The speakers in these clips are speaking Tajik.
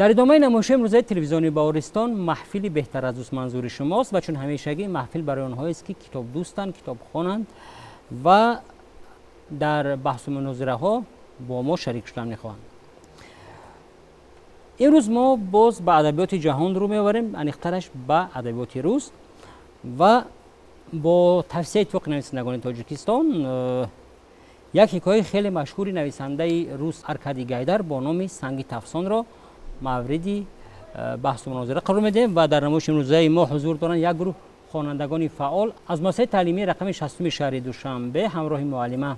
Дар идомаи намоиши имрӯзаи телевизиони Баҳористон маҳфили беҳтар аз дӯст манзури шумост ва чун ҳамешагӣ маҳфил барои онҳоест, ки китобдӯстанд, китобхонанд ва дар баҳсу мунозираҳо бо мо шарик шудан мехоҳанд. Имрӯз мо боз ба адабиёти ҷаҳон рӯ меоварем, аниқтараш ба адабиёти рус ва бо тавсияи иттифоқи нависандагони Тоҷикистон як ҳикояи хеле машҳури нависандаи рус Аркадий Гайдар бо номи Санги тафсонро мавриди баҳсу мунозира қарор медиҳем ва дар намоиши имрӯзаи мо ҳузур доранд як гурӯҳ хонандагони фаъол аз муассисаи таълимии рақами 60 шаҳри Душанбе ҳамроҳи муаллима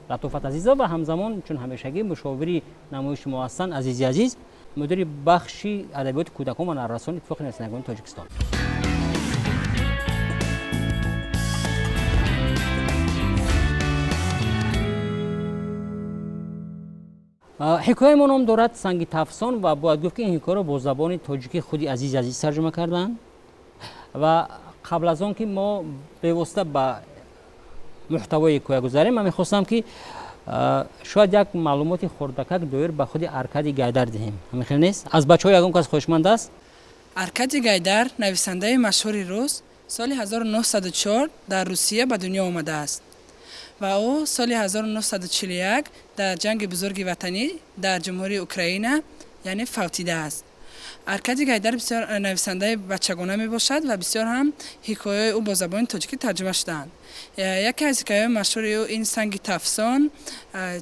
Латофат Азизова ва ҳамзамон чун ҳамешагӣ мушовири намоиши мо ҳастанд Азизи Азиз, мудири бахши адабиёти кӯдакон ва наврасон иттифоқи нависандагони Тоҷикистон. Ҳикояи мо ном дорад Санги тафсон ва бояд гуфт, ки ин ҳикояро бо забони тоҷикӣ худи Азизи Азиз тарҷума карданд ва қабл аз он ки мо бевосита ба муҳтавои ҳикоя гузарем, ман мехостам, ки шояд як маълумоти хурдакак доир ба худи Аркадий Гайдар диҳем. Ҳамин хел нест? Аз бачаҳо ягон кас хоҳишманд аст? Аркадий Гайдар, нависандаи машҳури рус, соли 1904 дар Русия ба дунё омадааст ва ӯ соли 1941 дар ҷанги бузурги ватанӣ дар ҷумҳурии Украина, яъне, фавтидааст. Аркадий Гайдар бисёр нависандаи бачагона мебошад ва бисёр ҳам ҳикояҳои ӯ бо забони тоҷикӣ тарҷума шудаанд. Яке аз ҳикояҳои машҳури ӯ ин Санги тафсон,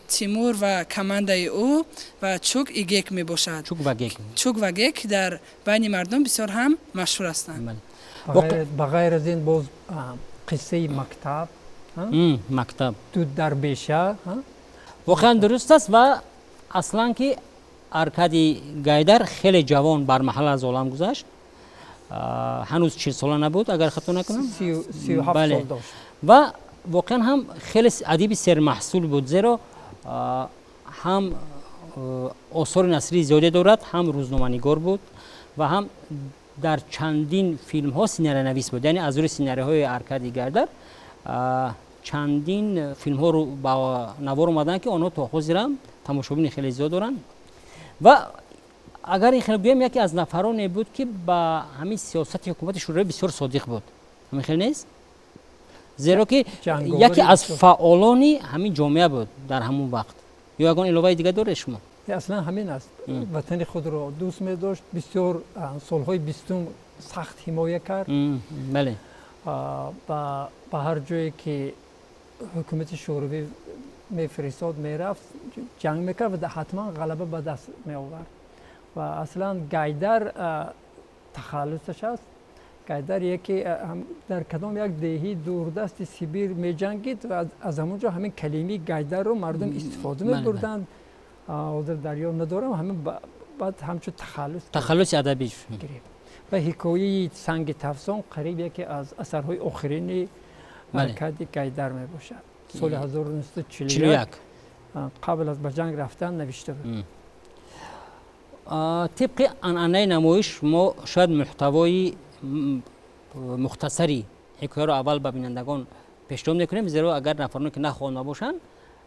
Тимур ва командаи ӯ ва Чук и Гек мебошад. Чук ва Гек. Чук ва Гек дар байни мардум бисёр ҳам машҳур ҳастанд. Ба ғайр аз ин боз қиссаи мактаб, мактаб, Тут дар беша. Воқеан дуруст аст ва аслан ки Аркадий Гайдар хеле ҷавон бар маҳал аз олам гузашт, ҳанӯз 40-сола набуд, агар хато накунам. 37 сол дошт. Ва воқеан ҳам хеле адиби сермаҳсул буд, зеро ҳам осори насрии зиёде дорад, ҳам рӯзноманигор буд ва ҳам дар чандин филмҳо сценариянавис буд. Яъне аз рӯи сценариҳои Аркадий Гайдар чандин филмҳоро ба навор омаданд, ки онҳо то ҳозирам тамошобини хеле зиёд доранд. Ва агар ин хел гӯем, яке аз нафароне буд, ки ба ҳамин сиёсати ҳукумати шӯравӣ бисёр содиқ буд. Ҳамин хел нест? Зеро ки яке аз фаъолони ҳамин ҷомеа буд дар ҳамон вақт. Ё ягон иловаи дига доред шумо? Аслан ҳамин аст. Ватани худро дӯст медошт, бисёр солҳои 20-ум сахт ҳимоя кард. Бале. Ба ҳар ҷое ки ҳукумати шӯравӣ мефиристод, мерафт, ҷанг мекард ва ҳатман ғалаба ба даст меовард. Ва аслан Гайдар тахаллусаш аст. Гайдар яке дар кадом як деҳи дурдасти Сибир меҷангид ва аз ҳамон ҷо ҳамин калимаи Гайдарро мардум истифода мебурданд. Ҳозир дар ёд надорам, ҳамин баъд ҳамчун тахаллус тахаллуси адабӣ гирифт. Ва ҳикояи Санги тафсон қариб яке аз асарҳои охирини Аркадий Гайдар мебошад. Соли 1941 қабл аз ба ҷанг рафтан навишта буд. Тибқи анъанаи намоиш мо шояд муҳтавои мухтасари ҳикояро аввал ба бинандагон пешниҳод мекунем, зеро агар нафароне ки нахонда бошанд,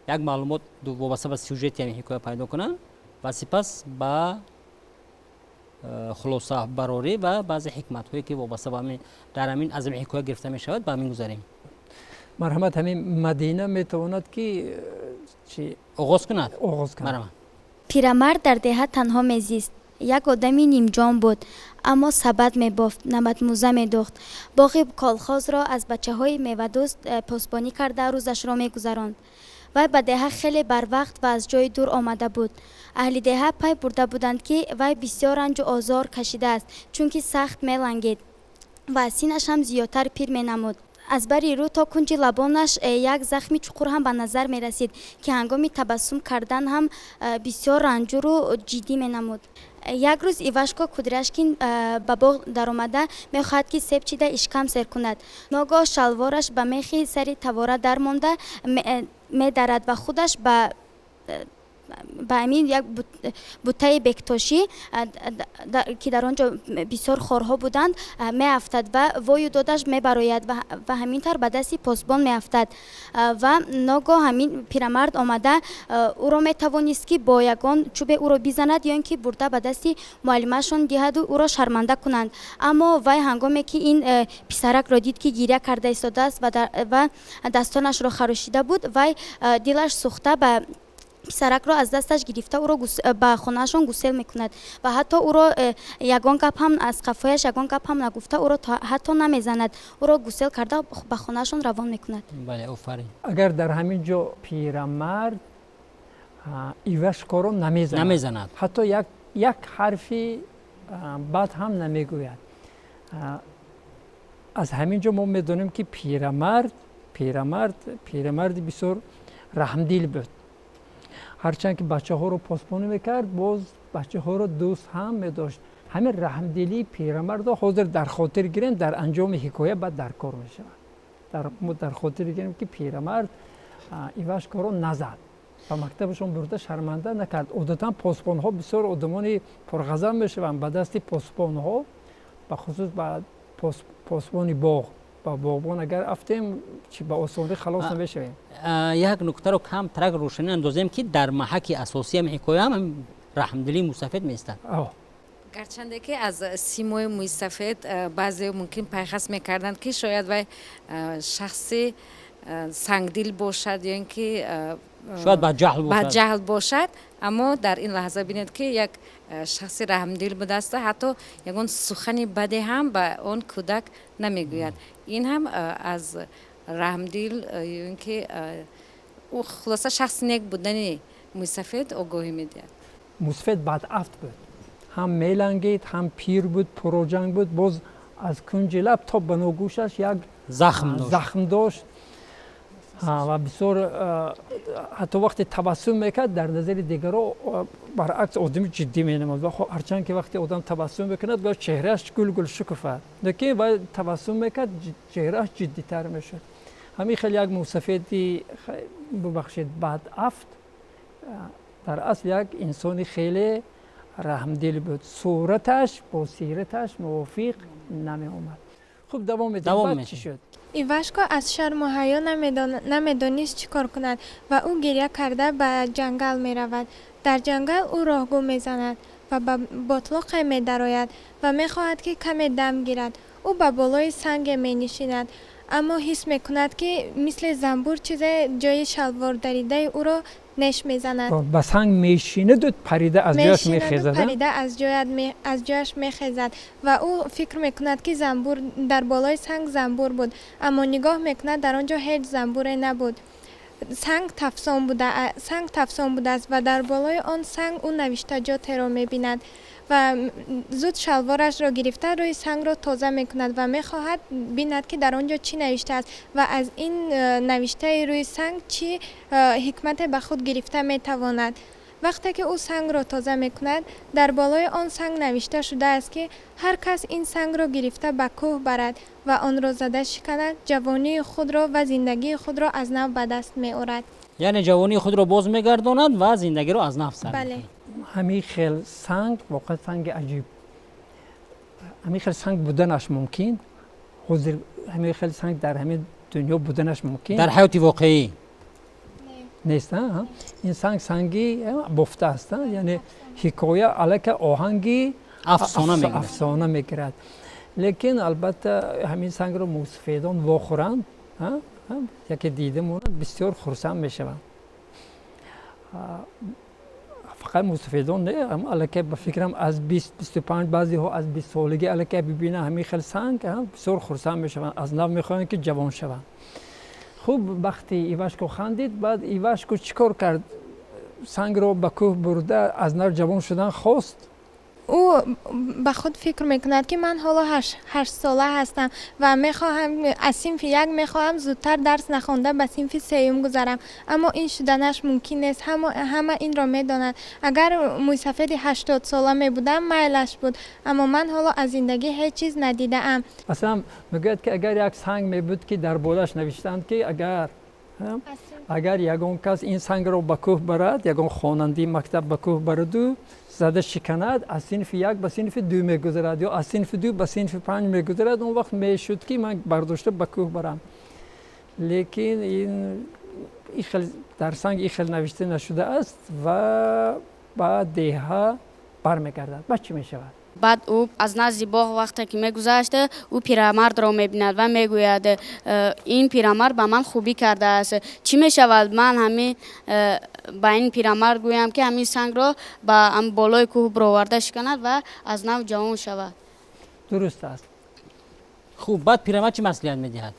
як маълумот вобаста ба сюжети ҳамин ҳикоя пайдо кунанд ва сипас ба хулосабарорӣ ва баъзе ҳикматҳое, ки вобаста ба дар ҳамин аз ҳамин ҳикоя гирифта мешавад, ба ҳамин гузарем. Марҳамат, ҳамин Мадина метавонад ки оғоз кунад. Оғоз кунад. Пирамард дар деҳа танҳо мезист. Як одами нимҷон буд, аммо сабад мебофт, намадмӯза медӯхт, боғи колхозро аз бачаҳои мевадӯст посбонӣ карда рӯзашро мегузаронд. Вай ба деҳа хеле барвақт ва аз ҷои дур омада буд. Аҳли деҳа пай бурда буданд, ки вай бисёр ранҷу озор кашидааст, чунки сахт мелангид ва синнаш ҳам зиёдтар пир менамуд. Аз бари рӯ то кунҷи лабонаш як захми чуқур ҳам ба назар мерасид, ки ҳангоми табассум кардан ҳам бисёр ранҷуру ҷиддӣ менамуд. Як рӯз Ивашко Кудряшкин ба боғ даромада мехоҳад, ки себ чида ишкам сер кунад. Ногоҳ шалвораш ба мехи сари тавора дармонда медарад ва худаш ба Ба ҳамин як бутаи бектошӣ, ки дар он ҷо бисёр хорҳо буданд, меафтад ва вою додаш мебарояд ва ҳамин тавр ба дасти посбон меафтад. Ва ногоҳ ҳамин пирамард омада, ӯро метавонист, ки бо ягон чӯбе ӯро бизанад ё ин ки бурда ба дасти муаллимашон диҳаду ӯро шарманда кунанд. Аммо вай ҳангоме ки ин писаракро дид, ки гиря карда истодааст ва дастонашро харошида буд, вай дилаш сӯхта, ба писаракро аз дасташ гирифта, ӯро ба хонаашон гусел мекунад ва ҳатто ӯро ягон гап ҳам, аз қафояш ягон гап ҳам нагуфта, ӯро ҳатто намезанад, ӯро гусел карда, ба хонаашон равон мекунад. Бале, офарин. Агар дар ҳамин ҷо пирамард Ивашкоро намезанад, намезанад, ҳатто як ҳарфи бад ҳам намегӯяд. Аз ҳамин ҷо мо медонем, ки пирамарди бисёр раҳмдил буд. Ҳарчанд ки бачаҳоро посбонӣ мекард, боз бачаҳоро дӯст ҳам медошт. Ҳамин раҳмдилии пирамардо ҳозир дар хотир гирем, дар анҷоми ҳикоя баъд дар кор мешавад. Мо дар хотир гирем, ки пирамард Ивашкоро назад, ба мактабашон бурда шарманда накард. Одатан посбонҳо бисёр одамони пурғазаб мешаванд. Ба дасти посбонҳо, бахусус ба посбони боғ, ба боғбон агар афтем, чи ба осонӣ халос намешавем. Як нуктаро кам тарак рӯшанӣ андозем, ки дар маҳаки асосиам ҳикоя ҳам раҳмдилии мусафед меистад. Гарчанде ки аз симои мӯйсафед баъзе мумкин пайхас мекарданд, ки шояд вай шахси сангдил бошад ё ин ки шояд бадҷаҳл бошад, аммо дар ин лаҳза бинед, ки як шахси раҳмдил будааст, ҳатто ягон сухани баде ҳам ба он кӯдак намегӯяд. Ин ҳам аз раҳмдил ё ин ки хулоса шахси нек будани мӯйсафед огоҳӣ медиҳад. Мӯйсафед бадафт буд, ҳам мелангид, ҳам пир буд, пуроҷанг буд, боз аз кунҷи лаб то ба ногӯшаш як захм дошт ва бисёр, ҳатто вақте табассум мекард, дар назари дигаро баръакс одами ҷиддӣ менамуд. Ҳарчанд ки вақте одам табассум мекунад, бояд чеҳрааш гул-гул шукуфад, лекин вай табассум мекард, чеҳрааш ҷиддитар мешуд. Ҳамин хел як мусафеди, бубахшед, бадафт дар асл як инсони хеле раҳмдил буд. Сураташ бо сираташ мувофиқ намеомад. Хуб, давом медиҳем. Баъд чӣ шуд? Ивашко аз шарму ҳаё намедонист чӣ кор кунад ва ӯ гиря карда ба ҷангал меравад. Дар ҷангал ӯ роҳгум мезанад ва ба ботлоқе медарояд ва мехоҳад, ки каме дам гирад. Ӯ ба болои санге менишинад, аммо ҳис мекунад, ки мисли занбур чизе ҷои шалвордаридаи ӯро неш мезанад. Ба санг мешинаду парида аз ҷояш мехезад. Парида аз ҷояш мехезад ва ӯ фикр мекунад, ки занбур дар болои санг занбур буд, аммо нигоҳ мекунад, дар он ҷо ҳеҷ занбуре набуд. Санг тафсон будааст ва дар болои он санг ӯ навиштаҷотеро мебинад ва зуд шалворашро гирифта, рӯи сангро тоза мекунад ва мехоҳад бинад, ки дар он ҷо чӣ навиштааст ва аз ин навиштаи рӯи санг чӣ ҳикмате ба худ гирифта метавонад. Вақте ки ӯ сангро тоза мекунад, дар болои он санг навишта шудааст, ки ҳар кас ин сангро гирифта ба кӯҳ барад ва онро зада шиканад, ҷавонии худро ва зиндагии худро аз нав ба даст меорад. Яъне ҷавонии худро боз мегардонад ва зиндагиро аз нав сар. Бале. Ҳамин хел санг воқеан санги аҷиб. Ҳамин хел санг буданаш мумкин? Ҳозир ҳамин хел санг дар ҳамин дунё буданаш мумкин? Дар ҳаёти воқеӣ нест. Ин санг санги бофта аст, яъне ҳикоя аллакай оҳанги афсона мегирад. Лекин албатта ҳамин сангро мӯсафедон вохӯранд, яке дида монад, бисёр хурсанд мешаванд. Фақат мӯсафедон не, аллакай ба фикрам аз 20, 25, баъзеҳо аз 20 солагӣ аллакай бибинанд ҳамин хел санг, бисёр хурсанд мешаванд, аз нав мехоҳанд, ки ҷавон шаванд. Хуб, вақти Ивашко хандид, баъд Ивашко чӣ кор кард? Сангро ба кӯҳ бурда, аз нав ҷавон шудан хост? Ӯ ба худ фикр мекунад, ки ман ҳоло 8 сола ҳастам ва мехоҳам аз синфи як мехоҳам зудтар дарс нахонда ба синфи сеюм гузарам, аммо ин шуданаш мумкин нест. Ҳама инро медонанд. Агар мӯйсафеди 80 сола мебудам, майлаш буд, аммо ман ҳоло аз зиндагӣ ҳеҷ чиз надидаам. Масалан, мегӯяд, ки агар як санг мебуд, ки дар болаш навиштаанд, ки агар Агар ягон кас ин сангро ба кӯҳ барад, ягон хонандаи мактаб ба кӯҳ бараду зада шиканад, аз синфи як ба синфи ду мегузарад ё аз синфи ду ба синфи панҷ мегузарад. Он вақт мешуд, ки ман бардошта ба кӯҳ барам, лекин ин дар санг ин хел навишта нашудааст ва ба деҳа бармегардад. Баъд чӣ мешавад? Баъд ӯ аз назди боғ вақте ки мегузашт, ӯ пирамардро мебинад ва мегӯяд: «Ин пирамард ба ман хубӣ кардааст. Чӣ мешавад, ман ҳамин ба ин пирамард гӯям, ки ҳамин сангро ба болои кӯҳ бироварда шиканад ва аз нав ҷавон шавад?» Дуруст аст. Хуб, баъд пирамард чӣ маслиҳат медиҳад?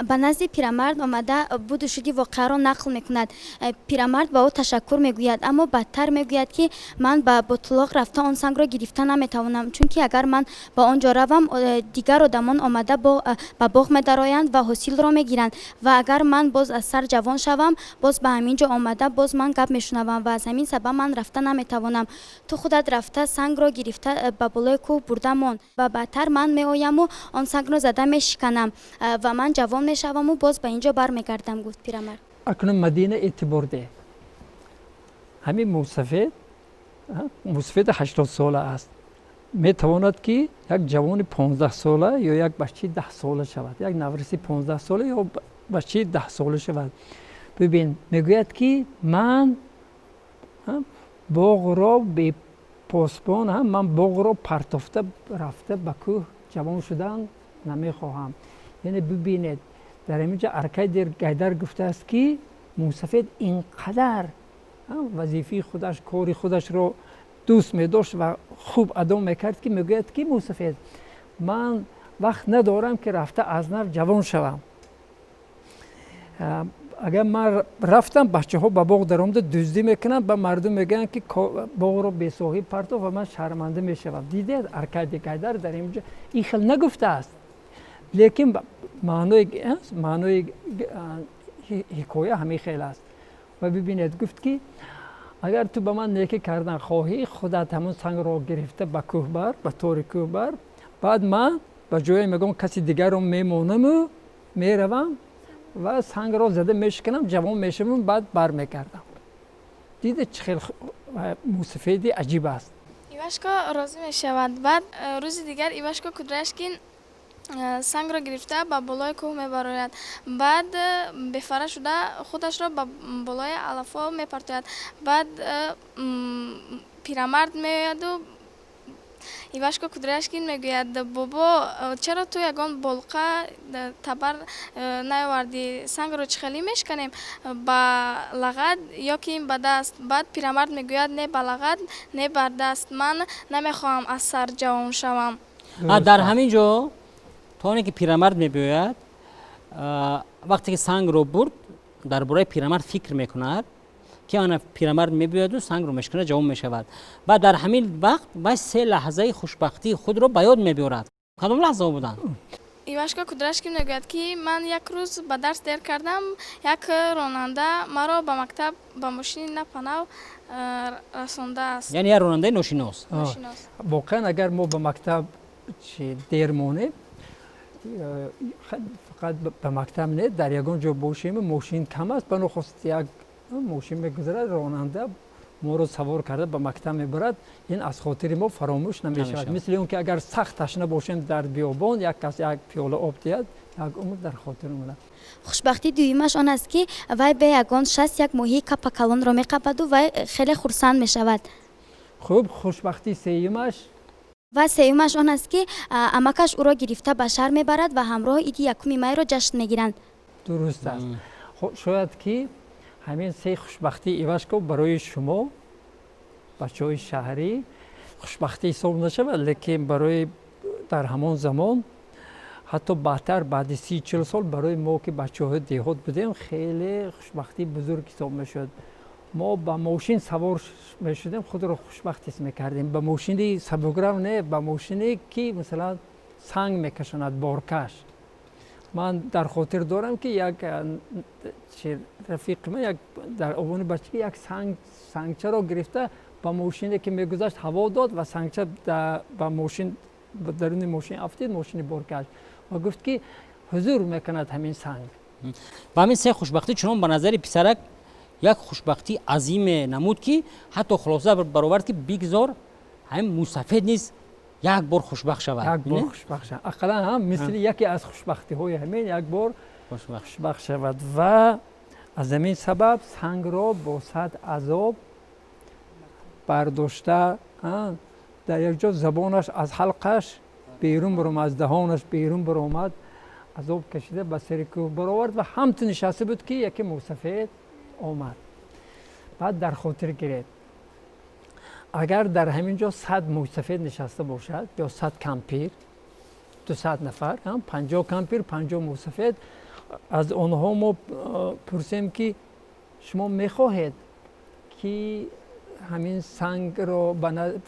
Ба назди пирамард омада, буду шуди воқеаро нақл мекунад. Пирамард ба ӯ ташаккур мегӯяд, аммо баъдтар мегӯяд, ки ман ба ботлоқ рафта он сангро гирифта наметавонам, чунки агар ман ба он ҷо равам, дигар одамон омада ба боғ медароянд ва ҳосилро мегиранд ва агар ман боз аз сар ҷавон шавам, боз ба ҳамин ҷо омада, боз ман гап мешунавам ва аз ҳамин сабаб ман рафта наметавонам. Ту худат рафта, сангро гирифта, ба болои кӯҳ бурда мон ва баъдтар ман меояму он сангро зада мешиканам ва ман ҷавон мешаваму боз ба ин ҷо бармегардам, гуфт пирамард. Акнун, Мадина, эътибор деҳ, ҳамин мусафед, мусафеди 80сола аст, метавонад, ки як ҷавони 15сола ё як бачаи 10сола шавад, як навраси 15сола ё бачаи 10сола шавад. Бибин, мегӯяд, ки ман боғро бепосбон, ман боғро партофта рафта ба кӯҳ ҷавон шудан намехоҳам. Яъне бибинед, дар ҳамин ҷо Аркадий Гайдар гуфтааст, ки мусафед ин қадар вазифаи худаш, кори худашро дӯст медошт ва хуб адо мекард, ки мегӯяд, ки мусафед: «Ман вақт надорам, ки рафта аз нав ҷавон шавам. Агар ман рафтам, бачаҳо ба боғ даромада дуздӣ мекунанд, ба мардум мегӯянд, ки боғро бесоҳиб партофт ва ман шарманда мешавам». Дидед, Аркадий Гайдар дар ин ҷо ин хел нагуфтааст, лекин маънои ҳикоя ҳамин хел аст. Ва бибинед, гуфт, ки агар ту ба ман некӣ кардан хоҳӣ, худат ҳамон сангро гирифта ба кӯҳ бар, ба тори кӯҳ бар, баъд ман ба ҷое мегӯям, каси дигарро мемонаму меравам ва сангро зада мешиканам, ҷавон мешавам, баъд бармегардам. Дида, чӣ хел мусафеди аҷиб аст. Ивашко розӣ мешавад. Баъд рӯзи дигар Ивашко Кудряшкин сангро гирифта, ба болои кӯҳ мебарояд. Баъд бефара шуда, худашро ба болои алафҳо мепартояд. Баъд пирамард меояду Ивашко Кудряшкин мегӯяд: «Бобо, чаро ту ягон болқа, табар наёвардӣ? Сангро чӣ хелӣ мешиканем, ба лагад ё ки ба даст?» Баъд пирамард мегӯяд: «Не ба лагад, не бар даст, ман намехоҳам аз сар ҷавон шавам». Дар ҳамин ҷо, то оне ки пирамард мебиёяд, вақте ки сангро бурд, дар бораи пирамард фикр мекунад, ки ана пирамард мебиёяду сангро мешиканад, ҷавон мешавад. Ва дар ҳамин вақт вай се лаҳзаи хушбахтии худро ба ёд мебиёрад. Кадом лаҳзаҳо буданд? Ивашко Кудряшкин мегӯяд, ки ман як рӯз ба дарс дер кардам, як ронанда маро ба мактаб ба мошини напанав расондааст. Яъне як ронандаи ношинос. Воқеан, агар мо ба мактаб дер монем, фақат ба мактаб не, дар ягон ҷо бошем, мошин кам аст, банохост як мошин мегузарад, ронанда моро савор карда ба мактаб мебарад, ин аз хотири мо фаромӯш намешавад. Мисли он ки агар сахт ташна бошем дар биёбон, як кас як пиёла об диҳад, як умр дар хотир монад. Хушбахтии дуюмаш он аст, ки вай бе ягон шаст як моҳии капа калонро меқападу вай хеле хурсанд мешавад. Хуб, хушбахтии сеюмаш? Ва сеюмаш он аст, ки амакаш ӯро гирифта ба шаҳр мебарад ва ҳамроҳ иди якуми майро ҷашн мегиранд. Дуруст аст. Шояд ки ҳамин се хушбахтии Ивашко барои шумо, бачаҳои шаҳрӣ, хушбахтӣ ҳисоб нашавад, лекин барои дар ҳамон замон, ҳатто баъдтар, баъди 30-40 сол, барои мо, ки бачаҳои деҳот будем, хеле хушбахтии бузург ҳисоб мешуд. Мо ба мошин савор мешудем, худро хушбахт ҳис мекардем. Ба мошини сабукрав не, ба мошине ки, масалан, санг мекашонад, боркаш. Ман дар хотир дорам, ки як рафиқи ман як дар овони бачагӣ як сангчаро гирифта, ба мошине ки мегузашт ҳаво дод ва сангча ба мошин, даруни мошин афтид, мошини боркаш, ва гуфт, ки ҳузур мекунад ҳамин санг. Ва ҳамин се хушбахтӣ чунон ба назари писарак як хушбахтии азиме намуд, ки ҳатто хулоса баровард, ки бигзор ҳамин мусафед низ як бор хушбахт шавад. Як бор хушбахт шавад, ақаллан ҳам мисли яке аз хушбахтиҳои ҳамин як бор хушбахт шавад. Ва аз ҳамин сабаб сангро бо сад азоб бардошта, дар як ҷо забонаш аз ҳалқаш берун баромад, аз даҳонаш берун баромад, азоб кашида ба сари кӯҳ баровард ва ҳамту нишаста буд, ки яке мусафед омад. Баъд дар хотир гиред, агар дар ҳамин ҷо 100 мӯйсафед нишаста бошад ё 100 кампир, 200 нафар, 50 кампир, 50 мӯйсафед, аз онҳо мо пурсем, ки шумо мехоҳед, ки ҳамин сангро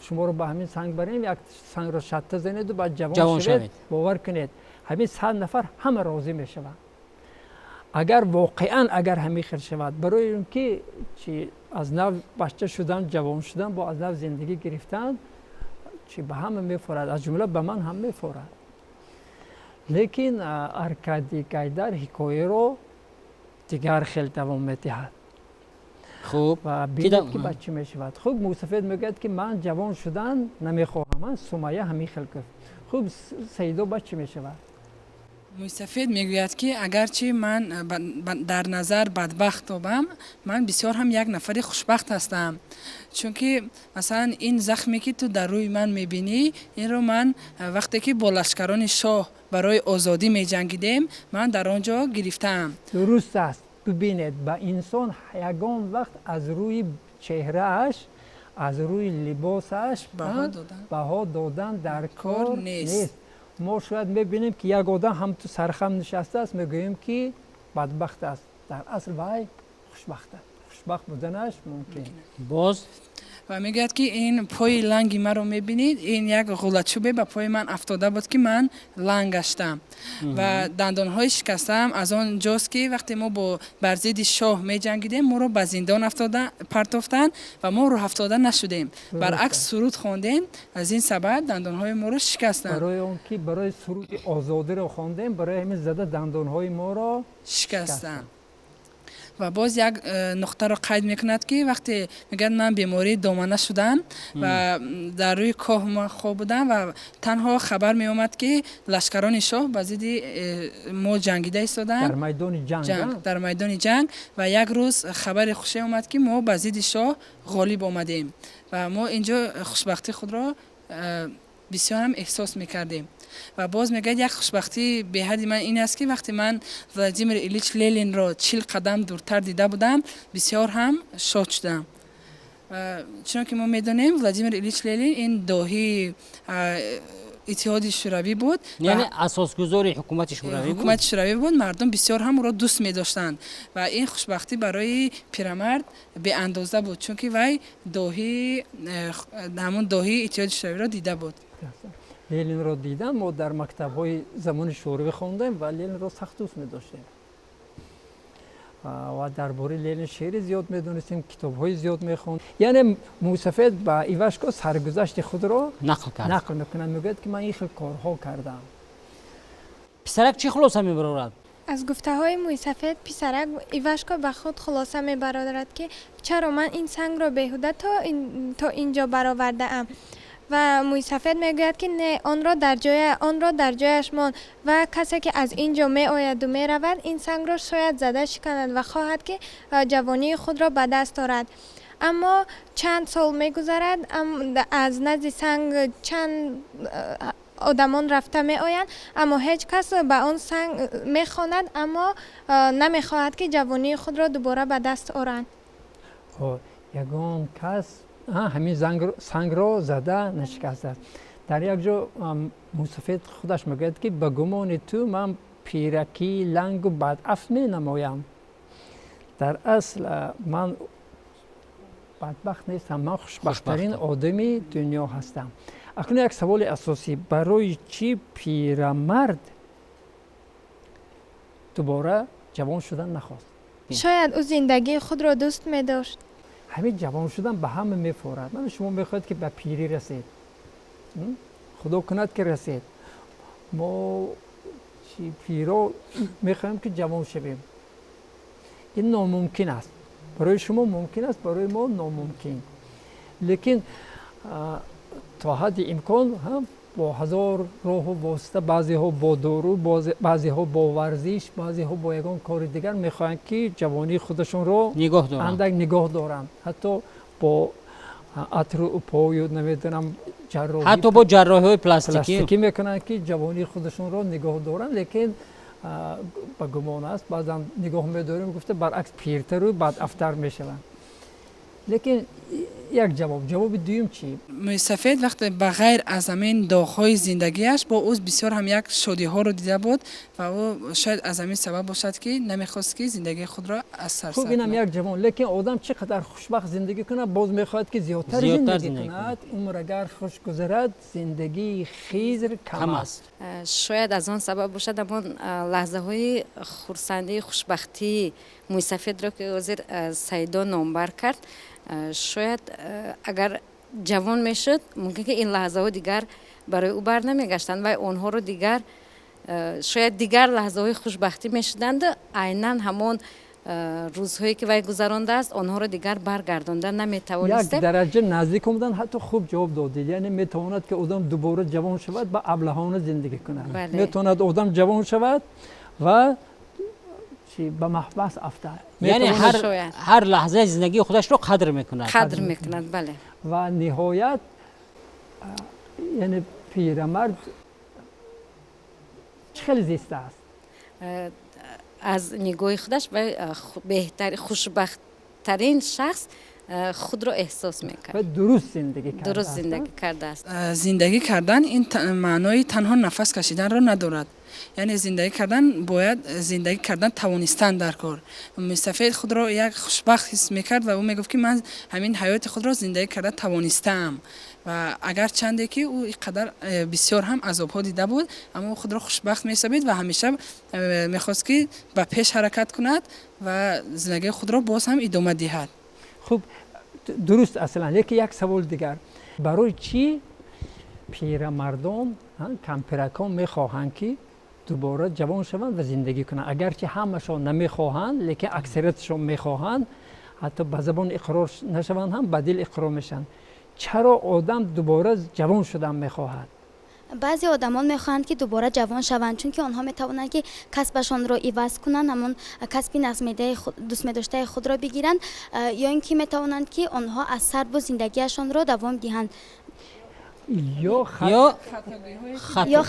шуморо ба ҳамин санг барем, як сангро шатта занеду баъд ҷавон шавед, бовар кунед, ҳамин 100 нафар ҳама розӣ мешаванд. Агар воқеан агар ҳамин хел шавад, барои он ки чи аз нав бача шудан, ҷавон шудан, бо аз нав зиндагӣ гирифтан чи ба ҳама мефорад, аз ҷумла ба ман ҳам мефорад. Лекин Аркадий Гайдар ҳикояро дигар хел давом медиҳад. Хуб. Ва бинед, ки баъд чӣ мешавад. Хуб, мусафед мегӯяд, ки ман ҷавон шудан намехоҳам, ман Сумая ҳамин хел гуфт. Хуб, Саидо, баъд чӣ мешавад? Мӯйсафед мегӯяд, ки агарчи ман дар назар бадбахт тобам, ман бисёр ҳам як нафари хушбахт ҳастам, чунки масалан ин захме, ки ту дар рӯи ман мебинӣ, инро ман вақте ки бо лашкарони шоҳ барои озодӣ меҷангидем, ман дар он ҷо гирифтаам. Дуруст аст. Бибинед, ба инсон ягон вақт аз рӯи чеҳрааш, аз рӯи либосаш баҳо додан дар кор нест. Мо шояд мебинем, ки як одам ҳамту сархам нишастааст, мегӯем, ки бадбахт аст. Дар асл вай хушбахт аст, хушбахт буданаш мумкин. Боз ва мегӯяд, ки ин пои ланги маро мебинед, ин як ғулачӯбе ба пои ман афтода буд, ки ман ланг гаштам, ва дандонҳои шикастаам аз он ҷост, ки вақте мо бо бар зидди шоҳ меҷангидем, моро ба зиндон афтода партофтанд ва мо рӯҳафтода нашудем, баръакс суруд хондем, аз ин сабаб дандонҳои моро шикастанд. Барои он ки барои суруди озодиро хондем, барои ҳамин зада дандонҳои моро шикастанд. Ва боз як нуқтаро қайд мекунад, ки вақте мегӯяд, ман бемории домана шудам ва дар рӯи коҳ ман хоб будам ва танҳо хабар меомад, ки лашкарони шоҳ ба зидди мо ҷангида истоданд дар майдони ҷанг. Дар майдони ҷанг. Ва як рӯз хабари хуше омад, ки мо ба зидди шоҳ ғолиб омадем ва мо инҷо хушбахтии худро бисёр ҳам эҳсос мекардем. Ва боз мегӯяд, як хушбахтии беҳадди ман ин аст, ки вақте ман Владимир Ильич Ленинро 40 қадам дуртар дида будам, бисёр ҳам шод шудам. Чунон ки мо медонем, Владимир Ильич Ленин ин доҳии Иттиҳоди Шӯравӣ буд. Яъне асосгузори ҳукумати шӯравӣ. Ҳукумати шӯравӣ буд. Мардум бисёр ҳам ӯро дӯст медоштанд ва ин хушбахтӣ барои пирамард беандоза буд, чунки вай доҳии ҳамун доҳии Иттиҳоди Шӯравиро дида буд. Ленинро дидан мо дар мактабҳои замони шӯравӣ хондем ва Ленинро сахт дӯст медоштем ва дар бораи Ленин шеъри зиёд медонистем, китобҳои зиёд мехонд. Яъне мусафед ба Ивашко саргузашти худро нақл мекунад, мегӯяд, ки ман ин хел корҳо кардам. Писарак чӣ хулоса мебарорад? Аз гуфтаҳои мӯйсафед писарак Ивашко ба худ хулоса мебарорад, ки чаро ман ин сангро беҳуда то ин ҷо баровардаам. Ва мӯйсафед мегӯяд, ки не, онро дар ҷояш мон ва касе, ки аз ин ҷо меояду меравад, ин сангро шояд зада шиканад ва хоҳад, ки ҷавонии худро ба даст орад. Аммо чанд сол мегузарад, аз назди санг чанд одамон рафта меоянд, аммо ҳеҷ кас ба он санг мехонад, аммо намехоҳад, ки ҷавонии худро дубора ба даст оранд. Ягон кас ҳамин сангро зада нашикастааст. Дар як ҷо мусафед худаш мегӯяд, ки ба гумони ту ман пиракӣ, лангу бадаф менамоям. Дар асл ман бадбахт нестам, ман хушбахттарин одами дунё ҳастам. Акнун як саволи асосӣ: барои чӣ пирамард дубора ҷавон шудан нахост? Шояд ӯ зиндагии худро дӯст медошт. Ҳамин ҷавон шудан ба ҳама мефорад. Мана шумо мехоҳед, ки ба пирӣ расед, худо кунад, ки расед. Мо Пиро мехоҳем, ки ҷавон шавем. Ин номумкин аст. Барои шумо мумкин аст, барои мо номумкин. Лекин то ҳадди имкон бо ҳазор роҳу восита, баъзеҳо бо дору, баъзеҳо бо варзиш, баъзеҳо бо ягон кори дигар мехоҳанд, ки ҷавонии худашонро андак нигоҳ доранд. Ҳатто бо атру упою, намедонам, ҷарроҳӣ, ҳатто бо ҷарроҳиҳои пластикӣ мекунанд, ки ҷавонии худашонро нигоҳ доранд. Лекин ба гумон аст, баъзан нигоҳ медорем, гуфта, баръакс, пиртару бадафтар мешаванд. Лекин як ҷавоб. Ҷавоби дуюм чӣ? Мӯйсафед вақте ба ғайр аз ҳамин доғҳои зиндагиаш бо ӯ бисёр ҳам як шодиҳоро дида буд ва ӯ шояд аз ҳамин сабаб бошад, ки намехост, ки зиндагии худро аз сар. Хуб, инам як ҷавон. Лекин одам чӣ қадар хушбахт зиндагӣ кунад, боз мехоҳад, ки зиёдтар зиндагӣ кунад. Умр агар хуш гузарад, зиндагии Хизр кам аст. Шояд аз он сабаб бошад, ҳамон лаҳзаҳои хурсандии, хушбахтии мӯйсафедро, ки ҳозир Саидо номбар кард, шояд агар ҷавон мешуд, мумкин ки ин лаҳзаҳо дигар барои ӯ бар намегаштанд ва онҳоро дигар, шояд дигар лаҳзаҳои хушбахтӣ мешуданд. Айнан ҳамон рӯзҳое, ки вай гузарондааст, онҳоро дигар баргардонда наметавонистем. Як дараҷа наздик омадан, ҳатто хуб ҷавоб додед. Яъне метавонад, ки одам дубора ҷавон шавад ва аблаҳона зиндагӣ кунад, метавонад одам ҷавон шавад ва ба маҳбас афтад. Яъне ҳар лаҳзаи зиндагии худашро қадр мекунад. Қадр мекунад, бале. Ва ниҳоят, яъне пирамард чӣ хеле зистааст? Аз нигоҳи худаш вай беҳтар, хушбахттарин шахс худро эҳсос мекард. Ва дуруст зиндагӣ кардааст. Дуруст зиндагӣ кардааст. Зиндагӣ кардан ин маънои танҳо нафас кашиданро надорад. Яъне зиндагӣ кардан, бояд зиндагӣ кардан тавонистан дар кор. Мӯйсафед худро як хушбахт ҳис мекард ва ӯ мегуфт, ки ман ҳамин ҳаёти худро зиндагӣ карда тавонистаам. Ва агарчанде ки ӯ ин қадар бисёр ҳам азобҳо дида буд, аммо ӯ худро хушбахт меҳисобид ва ҳамеша мехост, ки ба пеш ҳаракат кунад ва зиндагии худро боз ҳам идома диҳад. Хуб, дуруст аслан. Лекин як савол дигар: барои чӣ пирамардон, кампиракон мехоҳанд, ки дубора ҷавон шаванд ва зиндагӣ кунанд? Агарчи ҳамашон намехоҳанд, лекин аксариятшон мехоҳанд. Ҳатто ба забон иқрор нашаванд ҳам, ба дил иқрор мешаванд. Чаро одам дубора ҷавон шудан мехоҳад? Баъзе одамон мехоҳанд, ки дубора ҷавон шаванд, чунки онҳо метавонанд, ки касбашонро иваз кунанд, ҳамон касби дӯстмедоштаи худро бигиранд, ё ин ки метавонанд, ки онҳо аз сар боз зиндагиашонро давом диҳанд. Ё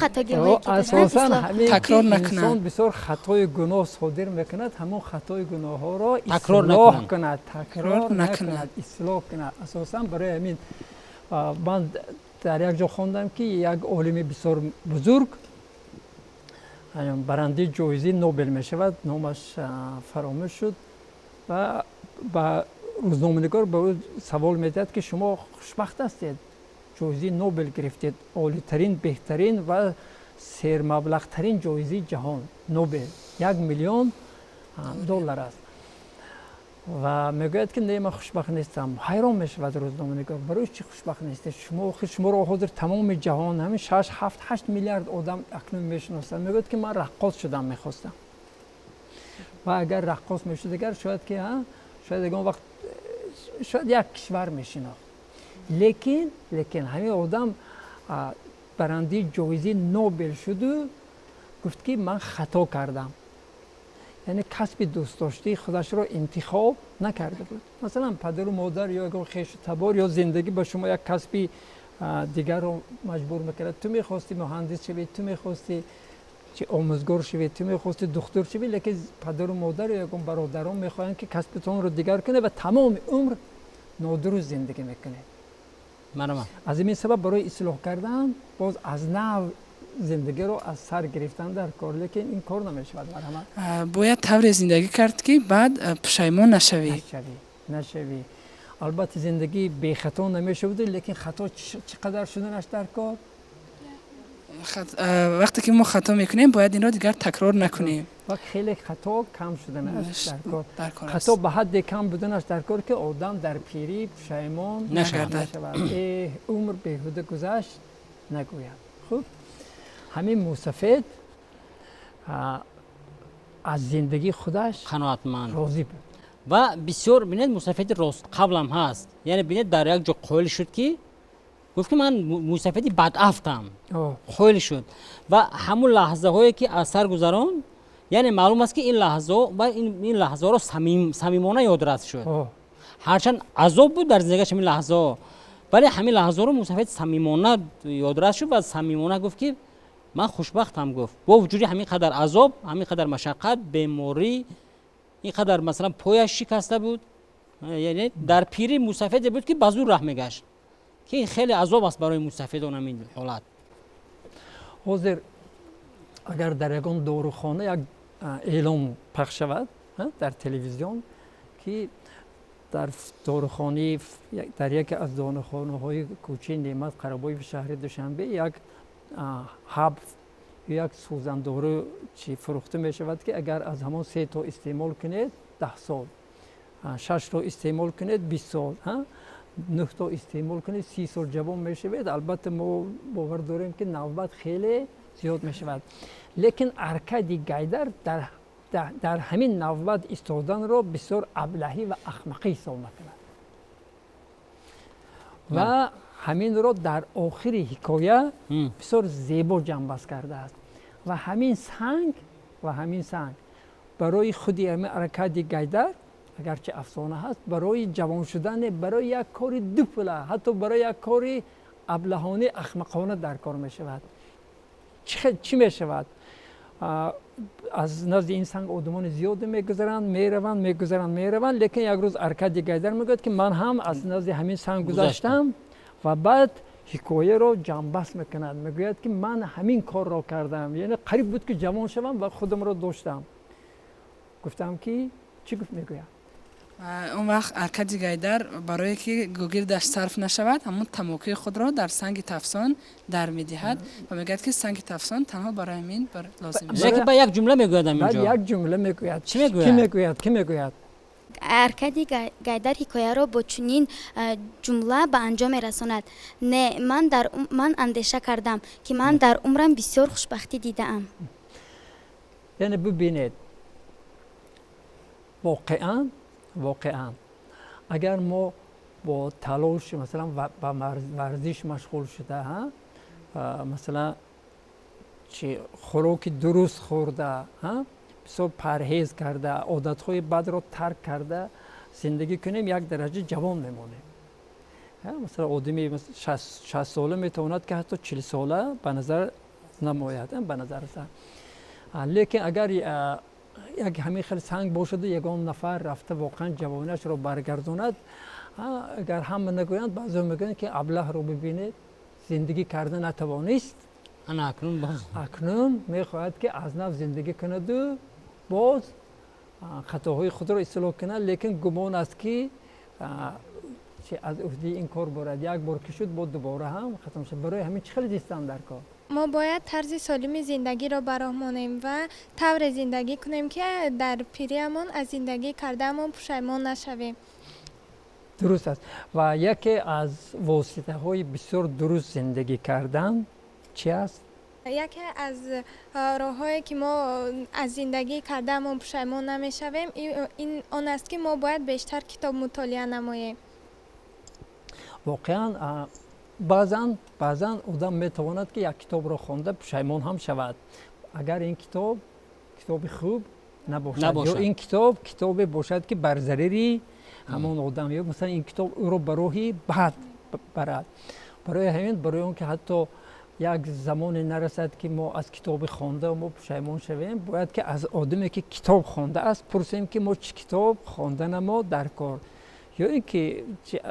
хатогиҳое ки асосан ҳамин такрор инсон бисёр хатои гуноҳ содир мекунад, ҳамон хатои гуноҳҳоро ислоҳ кунад, такрор накунад, ислоҳ кунад. Асосан барои ҳамин ман дар як ҷо хондам, ки як олими бисёр бузург барандаи ҷоизаи Нобел мешавад, номаш фаромӯш шуд, ва ба рӯзноманигор ба ӯ савол медиҳад, ки шумо хушбахт ҳастед, ҷоизаи Нобел гирифтед, олитарин, беҳтарин ва сермаблағтарин ҷоизаи ҷаҳон, Нобел, 1 миллион доллар аст. Ва мегӯяд, ки не, ман хушбахт нестам. Ҳайрон мешавад рӯзноманигор: барои чӣ хушбахт нестед шумо? Охир шуморо ҳозир тамоми ҷаҳон, ҳамин 6, 7, 8 миллиард одам акнун мешиносанд. Мегӯяд, ки ман раққос шудам мехостам ва агар раққос мешуд, агар шояд ки, шояд ягон вақт, шояд як кишвар мешинохт. Лекин ҳамин одам барандаи ҷоизаи Нобел шуду гуфт, ки ман хато кардам, яъне касби дӯстдоштаи худашро интихоб накарда буд. Масалан, падару модар ё ягон хешу табор ё зиндагӣ ба шумо як касби дигарро маҷбур мекард. Ту мехости муҳандис шавӣ, ту мехости омӯзгор шавӣ, ту мехости духтур шавӣ, лекин падару модар ё ягон бародарон мехоҳанд, ки касбатонро дигар кунед ва тамоми умр нодуруст зиндагӣ мекунед. Аз ин сабаб барои ислоҳ кардан боз аз нав зиндагиро аз сар гирифтан дар кор, лекин ин кор намешавад. Марҳамат. Бояд тавре зиндагӣ кард, ки баъд пушаймон нашавӣ. Нашавӣ. Албатта, зиндагӣ бехато намешавад, лекин хато чӣ қадар шуданаш дар кор? Вақте ки мо хато мекунем, бояд инро дигар такрор накунем. Ва хеле хато кам шуданаш дар кор. Хато ба ҳадде кам буданаш дар кор, ки одам дар пирӣ пушаймон нашавад, эҳ, умр беҳуда гузашт нагӯяд. Хуб, ҳамин мӯсафед Аз зиндагии худаш қаноатманд, розӣ буд. Ва бисёр бинед, мусафеди рост қаблам ҳаст, яъне бинед, дар як ҷо қоил шуд, ки гуфт, ки ман мусафеди бадафтам, қоил шуд. Ва ҳамун лаҳзаҳое, ки аз сар гузаронд, яъне маълум аст, ки ин лаҳзаҳо ва ин лаҳзаҳоро самимона ёдрас шуд. Ҳарчанд азоб буд дар зиндагиаш ҳамин лаҳзаҳо, вале ҳамин лаҳзаҳоро мусафед самимона ёдрас шуд ва самимона гуфт, ки ман хушбахтам, гуфт, бо вуҷуди ҳамин қадар азоб, ҳамин қадар машаққат, беморӣ, ин қадар, масалан, пояш шикаста буд. Яъне дар пирӣ мусафеде буд, ки ба зур раҳ мегашт, ки хеле азоб аст барои мусафедон ҳамин ҳолат. Ҳозир агар дар ягон дорухона як эълон пахш шавад дар телевизион, ки дар дорухонаи, дар яке аз дорухонаҳои кӯчаи Неъмат Қарабоеви шаҳри Душанбе як ҳаб, як сӯзандору чи фурӯхта мешавад, ки агар аз ҳамон се то истеъмол кунед, 10 сол, шаш то истеъмол кунед, 20 сол, нӯҳ то истеъмол кунед, 30 сол ҷавон мешавед, албатта мо бовар дорем, ки навбат хеле зиёд мешавад. Лекин Аркадий Гайдар дар ҳамин навбат истоданро бисёр аблаҳӣ ва ахмақӣ ҳисоб мекунад ва ҳаминро дар охири ҳикоя бисёр зебо ҷамъбаст кардааст. Ва ҳамин санг барои худи ҳамин Аркадий Гайдар, агарчи афсона ҳаст, барои ҷавон шудане, барои як кори дупула, ҳатто барои як кори аблаҳонӣ, ахмақона дар кор мешавад. Чӣ мешавад? Аз назди ин санг одамони зиёде мегузаранд, мераванд, мегузаранд, мераванд, лекин як рӯз Аркадий Гайдар мегӯяд, ки ман ҳам аз назди ҳамин санг гузаштам. Ва баъд ҳикояро ҷамъбаст мекунад, мегӯяд, ки ман ҳамин корро кардам, яъне қариб буд, ки ҷавон шавам ва худамро доштам. Гуфтам, ки чӣ гуфт, мегӯяд. Он вақт Аркадий Гайдар барое ки гугирдаш сарф нашавад, ҳамон тамокуи худро дар санги тафсон дар медиҳад ва мегӯяд, ки санги тафсон танҳо барои ҳамин лозим. Ба як ҷумла мегӯяд ҳаминҷо. Як ҷумла мегӯяд. Чӣ мегӯяд? Кӣ мегӯяд, кӣ мегӯяд? Аркадий Гайдар ҳикояро бо чунин ҷумла ба анҷом мерасонад: «Не, ман андеша кардам, ки ман дар умрам бисёр хушбахтӣ дидаам». Яъне бибинед, воқеан агар мо бо талош, масалан, ба варзиш машғул шуда, масалан, чи хӯроки дуруст хӯрда, бисёр парҳез карда, одатҳои бадро тарк карда зиндагӣ кунем, як дараҷа ҷавон мемонем. Масалан, одами 60сола метавонад, ки ҳатто 40сола ба назар намояд, ба назар расад. Лекин агар як ҳамин хел санг бошаду ягон нафар рафта воқеан ҷавониашро баргардонад, агар ҳама нагӯянд, баъзеҳо мегӯянд, ки аблаҳро бибинед, зиндагӣ карда натавонист, акнун мехоҳад, ки аз нав зиндагӣ кунаду боз хатоҳои худро ислоҳ кунад. Лекин гумон аст, ки аз уҳдаи ин кор борад. Як бор ки шуд, бо дубора ҳам хатм шуд. Барои ҳамин чӣ хеле зистан дар кор? Мо бояд тарзи солими зиндагиро ба роҳ монем ва тавре зиндагӣ кунем, ки дар пириамон аз зиндагӣ кардаамон пушаймон нашавем. Дуруст аст. Ва яке аз воситаҳои бисёр дуруст зиндагӣ кардан чӣ аст? Яке аз роҳҳое, ки мо аз зиндагӣ кардаамон пушаймон намешавем, ин он аст, ки мо бояд бештар китоб мутолиа намоем. Воқеан, баъзан одам метавонад, ки як китобро хонда пушаймон ҳам шавад, агар ин китоб китоби хуб набошад ё ин китоб китобе бошад, ки бар зарари ҳамон одам ё масалан ин китоб ӯро ба роҳи бад барад. Барои ҳамин, барои он ки ҳатто як замоне нарасад, ки мо аз китоби хонда мо пушаймон шавем, бояд ки аз одаме, ки китоб хондааст, пурсем, ки мо чӣ китоб хонданамо дар кор, ё ин ки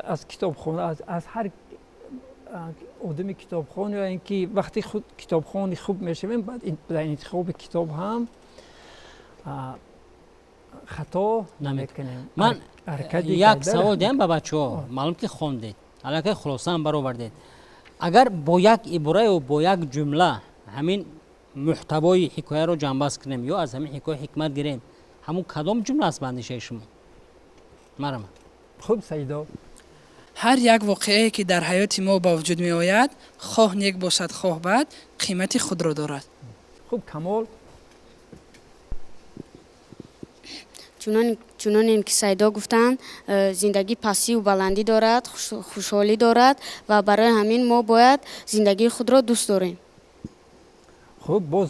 аз китобхона, аз ҳар одами китобхон, ё ин ки вақти худ китобхони хуб мешавем, баъд дар интихоби китоб ҳам хато намекунем. Ман як савол диҳам ба бачаҳо. Маълум, ки хондед, аллакай хулосаам баровардед. Агар бо як ибораю бо як ҷумла ҳамин муҳтавои ҳикояро ҷамъбаст кунем ё аз ҳамин ҳикоя ҳикмат гирем, ҳамун кадом ҷумла аст ба андешаи шумо? Марама. Хуб, Саидо. Ҳар як воқеае, ки дар ҳаёти мо ба вуҷуд меояд, хоҳ нек бошад, хоҳ бад, қимати худро дорад. Хуб, Камол. Чунонем ки Сайдо гуфтанд, зиндагӣ пастию баландӣ дорад, хушҳолӣ дорад ва барои ҳамин мо бояд зиндагии худро дӯст дорем. Хуб, боз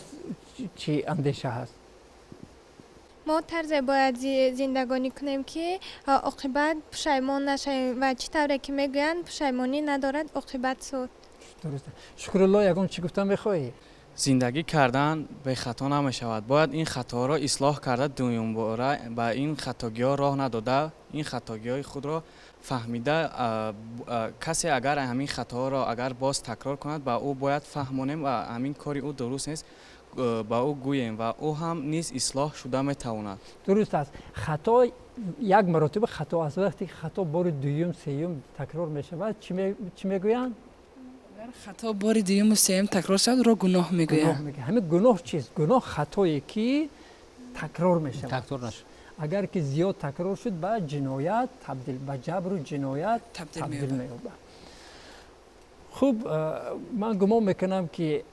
чӣ андеша ҳаст? Мо тарзе бояд зиндагонӣ кунем, ки оқибат пушаймон нашавем ва чӣ тавре ки мегӯянд, пушаймонӣ надорад оқибат суд. Дуруст. Шукрулло, ягон чӣ гуфтан мехоҳӣ? Зиндагӣ кардан бехато намешавад. Бояд ин хаторо ислоҳ карда, дуюмбора ба ин хатогиҳо роҳ надода, ин хатогиҳои худро фаҳмида, касе агар ҳамин хатоҳоро агар боз такрор кунад, ба ӯ бояд фаҳмонем ва ҳамин кори ӯ дуруст нест, ба ӯ гӯем ва ӯ ҳам низ ислоҳ шуда метавонад. Дуруст аст. Хато як маротиба хато аст. Вақте ки хато бори дуюм, сеюм такрор мешавад, чӣ мегӯянд? Хато бори дуюму сеюм такрор шавад, ӯро гуноҳ мегӯянд. Ҳамин гуноҳ чист? Гуноҳ хатое ки такрор мешавад. Такрор нашуд. Агар ки зиёд такрор шуд, ба ҷиноят табдил, ба ҷабру ҷиноят табдил меёбад. Хуб, ман гумон мекунам, ки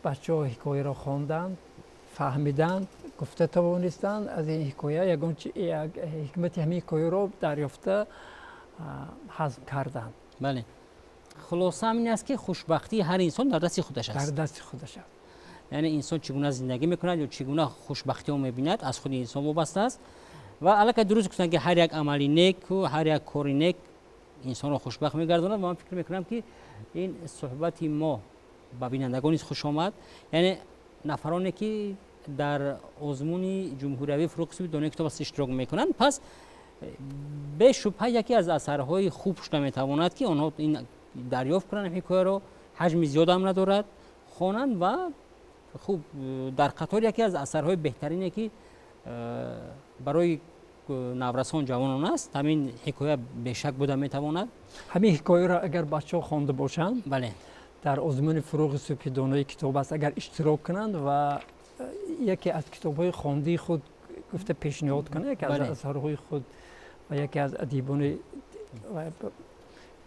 бачаҳо ҳикояро хонданд, фаҳмиданд, гуфта тавонистанд, аз ин ҳикоя ягон ҳикмати ҳамин ҳикояро дарёфта ҳазм карданд. Бале, хулоса ҳамин аст, ки хушбахтии ҳар инсон дар дасти худаш аст. Дар дасти худаш аст. Яъне инсон чӣ гуна зиндагӣ мекунад ё чӣ гуна хушбахтиҳо мебинад, аз худи инсон вобаста аст. Ва аллакай дуруст гуфтанд, ки ҳар як амали неку ҳар як кори нек инсонро хушбахт мегардонад. Ва ман фикр мекунам, ки ин суҳбати мо ба бинандагон низ хуш омад, яъне нафароне ки дар озмуни ҷумҳуриявии фурӯғи субҳи донои китоб аст иштирок мекунанд, пас бешубҳа яке аз асарҳои хуб шуда метавонад, ки онҳо ин дарёфт кунанд ҳикояро, ҳаҷми зиёдам надорад, хонанд ва хуб дар қатор яке аз асарҳои беҳтарине ки барои наврасон, ҷавонон аст, ҳамин ҳикоя бешак буда метавонад. Ҳамин ҳикояро агар бачаҳо хонда бошанд, бале, дар озмуни фурӯғи субҳи донои китоб аст агар иштирок кунанд ва яке аз китобҳои хондии худ гуфта пешниҳод кунанд, яке аз асарҳои худ ва яке аз адибони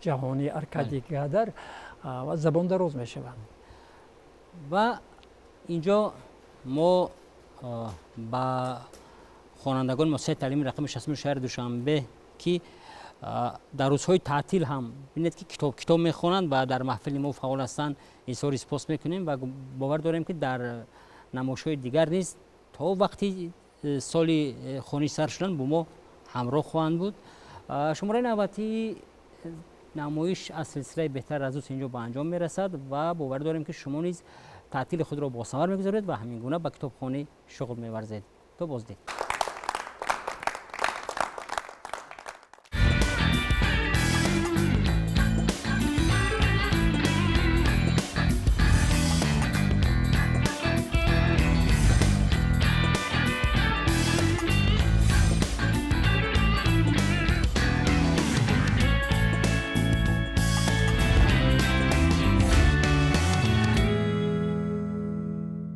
ҷаҳонӣ Аркадий Гайдар, ва забон дароз мешаванд. Ва инҷо мо ба хонандагони муассисаи таълими рақами 60 шаҳри Душанбе, ки дар рӯзҳои таътил ҳам бинед, ки китоб мехонанд ва дар маҳфили мо фаъол ҳастанд, изҳори сипос мекунем ва бовар дорем, ки дар намоишҳои дигар низ то вақти соли хониш сар шудан бо мо ҳамроҳ хоҳанд буд. Шумораи навбатии намоиш аз силсилаи беҳтар аз дӯст инҷо ба анҷом мерасад ва бовар дорем, ки шумо низ таътили худро босамар мегузоред ва ҳамин гуна ба китобхонӣ шуғл меварзед. То боздид.